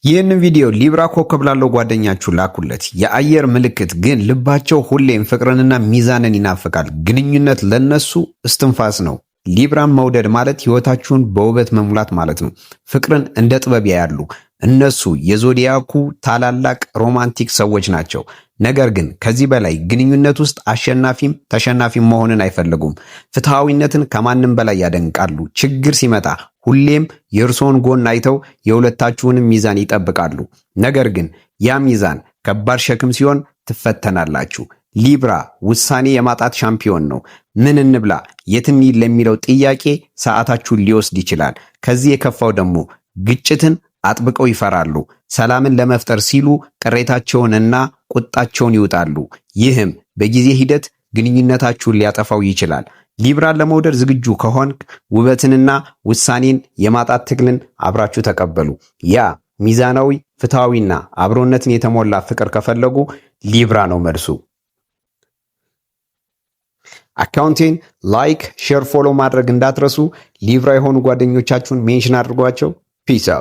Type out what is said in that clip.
ይህንን ቪዲዮ Libra ኮከብ ላለው ጓደኛችሁ ላኩለት። የአየር ምልክት ግን ልባቸው ሁሌም ፍቅርንና ሚዛንን ይናፍቃል። ግንኙነት ለነሱ እስትንፋስ ነው። Libra ን መውደድ ማለት ሕይወታችሁን በውበት መሙላት ማለት ነው። ፍቅርን እንደ ጥበብ ያያሉ። እነሱ የ zodiac ኡ ታላላቅ romantic ሰዎች ናቸው። ነገር ግን ከዚህ በላይ ግንኙነት ውስጥ አሸናፊም ተሸናፊም መሆንን አይፈልጉም። ፍትሐዊነትን ከማንም በላይ ያደንቃሉ። ችግር ሲመጣ ሁሌም የእርስዎን ጎን አይተው የሁለታችሁንም ሚዛን ይጠብቃሉ። ነገር ግን ያ ሚዛን ከባድ ሸክም ሲሆን ትፈተናላችሁ። Libra ውሳኔ የማጣት ሻምፒዮን ነው። ምን እንብላ፣ የት እንሂድ ለሚለው ጥያቄ ሰዓታችሁን ሊወስድ ይችላል። ከዚህ የከፋው ደግሞ ግጭትን አጥብቀው ይፈራሉ። ሰላምን ለመፍጠር ሲሉ ቅሬታቸውንና ቁጣቸውን ይውጣሉ። ይህም በጊዜ ሂደት ግንኙነታችሁን ሊያጠፋው ይችላል። Libra ን ለመውደድ ዝግጁ ከሆንክ ውበትንና ውሳኔን የማጣት ትግልን አብራችሁ ተቀበሉ። ያ ሚዛናዊ፣ ፍትሐዊና አብሮነትን የተሞላ ፍቅር ከፈለጉ Libra ነው መልሱ። Account ኤን like፣ share፣ follow ማድረግ እንዳትረሱ። Libra የሆኑ ጓደኞቻችሁን mention አድርጓቸው። Peace out.